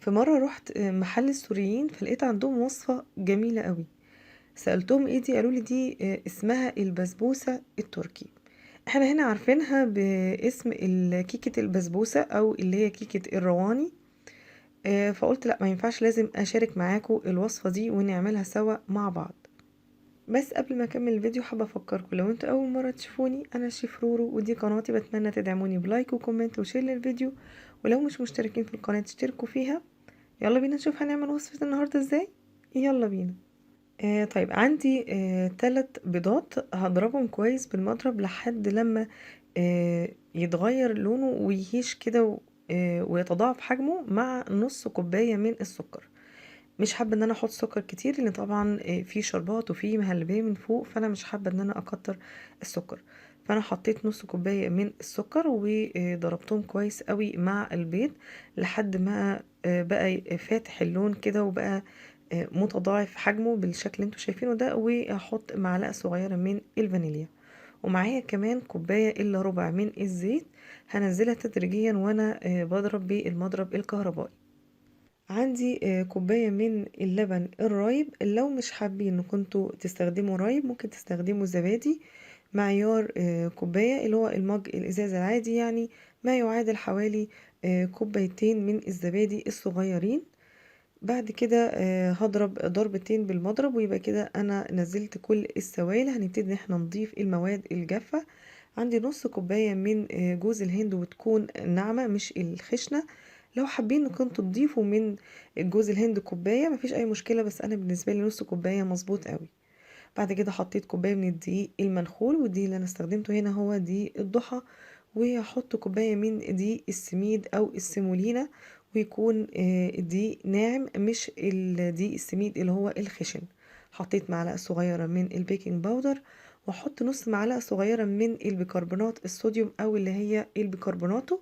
في مرة رحت محل السوريين فلقيت عندهم وصفة جميلة قوي. سألتهم ايه دي، قالوا لي دي اسمها البسبوسة التركي. احنا هنا عارفينها باسم كيكة البسبوسة او اللي هي كيكة الرواني. فقلت لا ما ينفعش، لازم اشارك معاكم الوصفة دي ونعملها سوا مع بعض. بس قبل ما اكمل الفيديو حابة افكركم لو انتوا اول مرة تشوفوني، انا شيف رورو ودي قناتي، بتمنى تدعموني ب like و comment و share للفيديو، ولو مش مشتركين في القناة تشتركوا فيها. يلا بينا نشوف هنعمل وصفة النهاردة ازاي، يلا بينا. طيب عندي 3 بيضات هضربهم كويس بالمضرب لحد لما يتغير لونه ويهيش كده ويتضاعف حجمه، مع نص كوباية من السكر. مش حابة ان انا احط سكر كتير لان طبعا في شربات وفي مهلبية من فوق، فانا مش حابة ان انا اكتر السكر، فانا حطيت نص كوباية من السكر وضربتهم كويس قوي مع البيض لحد ما بقى فاتح اللون كده وبقى متضاعف حجمه بالشكل اللي انتوا شايفينه ده. وهحط معلقة صغيرة من الفانيليا، ومعايا كمان كوباية الا ربع من الزيت هنزلها تدريجيا وانا بضرب بالمضرب الكهربائي. عندي كوباية من اللبن الرايب، لو مش حابين ان كنتوا تستخدموا رايب ممكن تستخدموا زبادي. معيار كوباية اللي هو المج الازاز العادي، يعني ما يعادل حوالي كوبايتين من الزبادي الصغيرين. بعد كده هضرب ضربتين بالمضرب ويبقى كده انا نزلت كل السوائل. هنبتدي ان احنا نضيف المواد الجافة. عندي نص كوباية من جوز الهند وتكون ناعمة مش الخشنة. لو حابين انكم تضيفوا من جوز الهند كوباية مفيش اي مشكلة، بس انا بالنسبة لي نص كوباية مظبوط قوي. بعد كده حطيت كوباية من الدقيق المنخول، والدقيق اللي انا استخدمته هنا هو دقيق الضحى، وهحط كوباية من دقيق السميد او السيمولينا، ويكون الدقيق ناعم مش الدقيق السميد اللي هو الخشن. حطيت معلقة صغيرة من البيكنج باودر، واحط نص معلقة صغيرة من البيكربونات الصوديوم او اللي هي البيكربوناتو،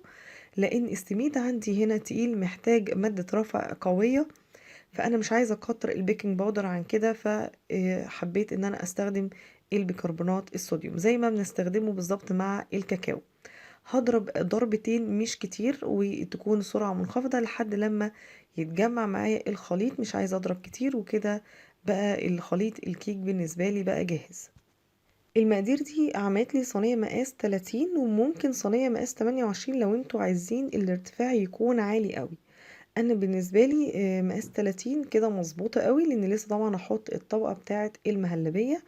لان السميد عندي هنا تقيل محتاج مادة رفع قوية، فانا مش عايزة اكتر البيكنج باودر عن كده، فحبيت ان انا استخدم البيكربونات الصوديوم زي ما بنستخدمه بالظبط مع الكاكاو. هضرب ضربتين مش كتير وتكون سرعة منخفضة لحد لما يتجمع معايا الخليط، مش عايزة اضرب كتير. وكده بقى الخليط الكيك بالنسبة لي بقى جاهز. المقادير دي عملت لي صينية مقاس 30، وممكن صينية مقاس 28 لو انتوا عايزين الارتفاع يكون عالي قوي. انا بالنسبة لي مقاس 30 كده مظبوطة قوي، لان لسه طبعا هحط الطبقة بتاعة المهلبية.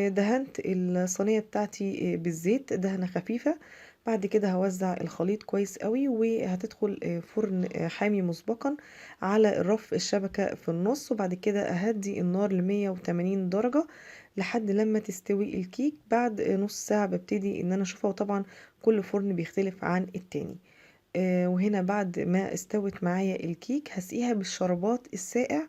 دهنت الصينية بتاعتي بالزيت دهنة خفيفة. بعد كده هوزع الخليط كويس قوي، وهتدخل فرن حامي مسبقا على الرف الشبكة في النص، وبعد كده اهدي النار لمية وتمانين درجة لحد لما تستوي الكيك. بعد نص ساعة ببتدي ان انا اشوفها، وطبعا كل فرن بيختلف عن التاني. وهنا بعد ما استوت معايا الكيك هسقيها بالشربات الساقع،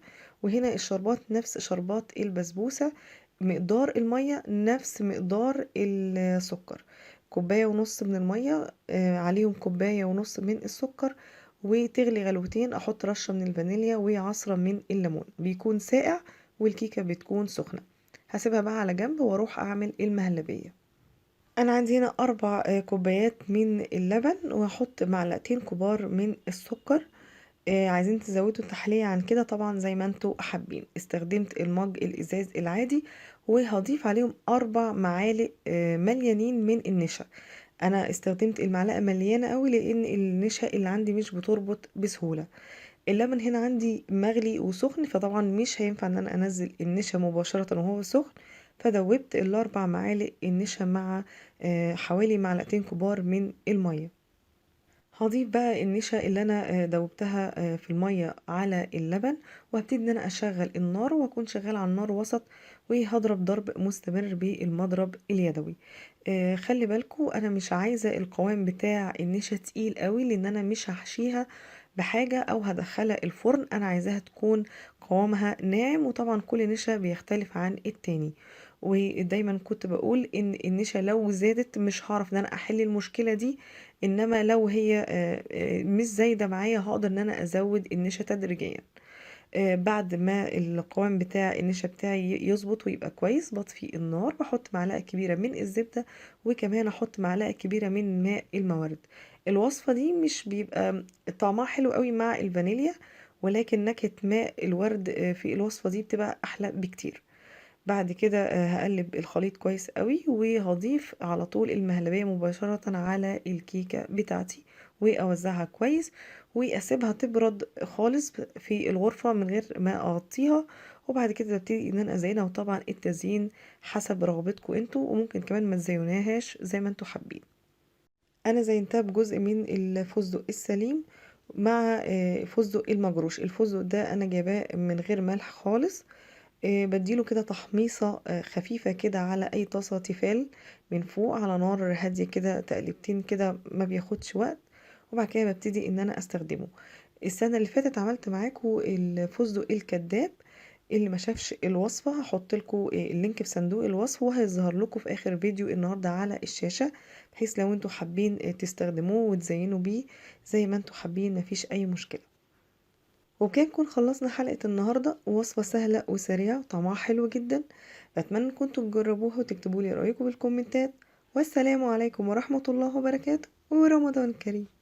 وهنا الشربات نفس شربات البسبوسة، مقدار المية نفس مقدار السكر، كوباية ونص من المية، عليهم كوباية ونص من السكر، وتغلي غلوتين. احط رشة من الفانيليا وعصرة من الليمون، بيكون ساقع والكيكة بتكون سخنة. هسيبها بقى على جنب واروح اعمل المهلبية. انا عندي هنا 4 كوبايات من اللبن، وهحط معلقتين كبار من السكر. عايزين تزودوا التحلية عن كده طبعا زي ما انتوا حابين. استخدمت المج الازاز العادي، وهضيف عليهم 4 معالق مليانين من النشا. انا استخدمت المعلقة مليانة قوي لان النشا اللي عندي مش بتربط بسهولة. اللبن هنا عندي مغلي وسخن، فطبعا مش هينفع ان انا انزل النشا مباشرة وهو سخن، فدوبت الاربع معالق النشا مع حوالي معلقتين كبار من المية. هضيف بقى النشا اللي انا دوبتها في المية على اللبن، وهبتدي ان انا اشغل النار، واكون شغالة على النار وسط، وهضرب ضرب مستمر بالمضرب اليدوي. خلي بالكو انا مش عايزة القوام بتاع النشا تقيل قوي، لان انا مش هحشيها بحاجة او هدخلها الفرن، انا عايزاها تكون قوامها ناعم. وطبعا كل نشا بيختلف عن التاني، ودايما كنت بقول ان النشا لو زادت مش هعرف ان انا احل المشكلة دي، انما لو هي مش زايدة معايا هقدر ان انا ازود النشا تدريجيا. بعد ما القوام بتاع النشا بتاعي يظبط ويبقى كويس، بطفي النار، بحط معلقة كبيرة من الزبدة، وكمان احط معلقة كبيرة من ماء الموارد. الوصفة دي مش بيبقى طعمها حلو قوي مع الفانيليا، ولكن نكهة ماء الورد في الوصفة دي بتبقى احلى بكتير. بعد كده هقلب الخليط كويس قوي، وهضيف على طول المهلبية مباشرة على الكيكة بتاعتي، واوزعها كويس، واسيبها تبرد خالص في الغرفة من غير ما اغطيها. وبعد كده ببتدي ان انا ازينها، وطبعا التزيين حسب رغبتكم انتوا، وممكن كمان ما تزينوهاش زي ما انتوا حابين. انا زينتها بجزء من الفستق السليم مع فستق المجروش. الفستق ده انا جايباه من غير ملح خالص، بديله كده تحميصة خفيفة كده على أي طاسة تيفال من فوق على نار هادية كده، تقلبتين كده ما بياخدش وقت، وبعد كده ببتدي إن أنا أستخدمه. السنة اللي فاتت عملت معاكم الفستق الكداب، اللي ما شافش الوصفة هحط لكم ال link في صندوق الوصف، وهيظهر لكم في آخر فيديو النهاردة على الشاشة، بحيث لو انتوا حابين تستخدموه وتزينوا بيه زي ما انتوا حابين مفيش أي مشكلة. وبكده نكون خلصنا حلقة النهاردة، وصفة سهلة وسريعة وطعمها حلو جدا. بتمنى انكم تجربوها وتكتبوا لي رأيكم بالكومنتات. والسلام عليكم ورحمة الله وبركاته، ورمضان كريم.